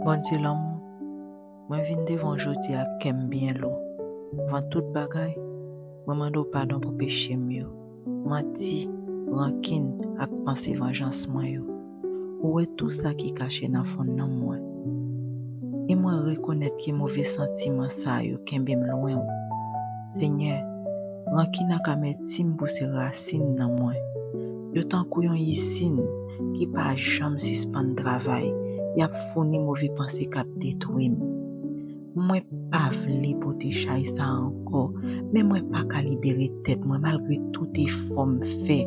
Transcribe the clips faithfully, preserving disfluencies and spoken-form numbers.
Bondye lanmou, mwen vin devan w jodi a ak kè m byen lou. Anvan tout bagay, mwen mande w padon pou peche m yo, manti, rankin ak panse vanjans mwen yo. Ou wè tou sa ki kache nan fon nanm mwen. E mwen rekonèt ke move santiman sa yo kenbe m lwen w. Senyè, rankin ak amètim pouse rasin nan mwen. Yo tankou yon isin ki pa janm sispann travay, y ap founi move panse k ap detwi m. Mwen pa vle pote chay sa a ankò, men mwen pa ka libere tèt mwen malgre tout efò m fè.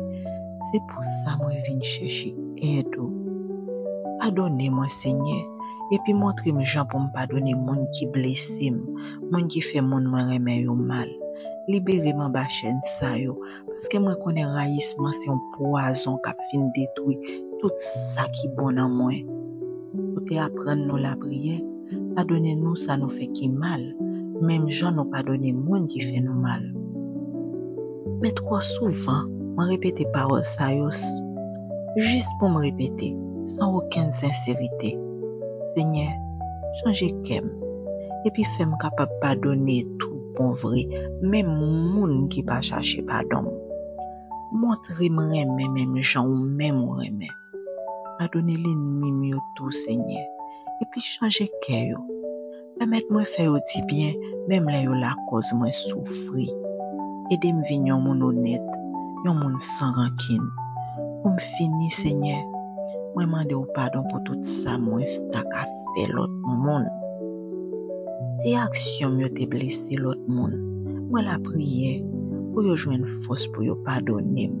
Se pou sa mwen vin chèche èd ou. Padone mwen, Senyè, epi montre m jan pou m padone moun ki blese m, moun ki fè moun mwen renmen yo mal. Libere m anba chèn sa yo, paske mwen konnen rayisman se yon pwazon k ap fin detwi tout sa ki bon nan mwen. Ou te aprann nou lapriyè, padone nou sa nou fè ki mal, menm jan nou padone moun ki fè nou mal. Men twò souvan, mwen repete pawòl sa yo s-, jis pou m repete, san okenn senserite. Senyè, chanje kè m, epi fè m kapab padone tou bon vre, menm moun ki pa chache padon m. Montre m renmen menm jan ou menm ou renmen. Padone lènmi m yo tou, Senyè, epi chanje kè yo. Pèmèt mwen fè yo dibyen, menm lè yo lakòz mwen soufri. Ede m vin yon moun onèt, yon moun san rankin. Pou m fini, Senyè, mwen mande w padon pou tout sa mwen ta ka fè lòt moun. Si aksyon m yo te blese lòt moun, mwen lapriyè pou yo jwenn fòs pou yo padone m,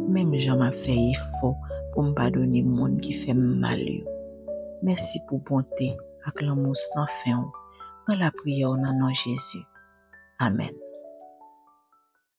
menm jan m ap fè efò pou m padone moun ki fè m mal yo. Mèsi pou bonte ak lanmou san fen w. Mwen lapriyè w nan non Jezi. Amèn.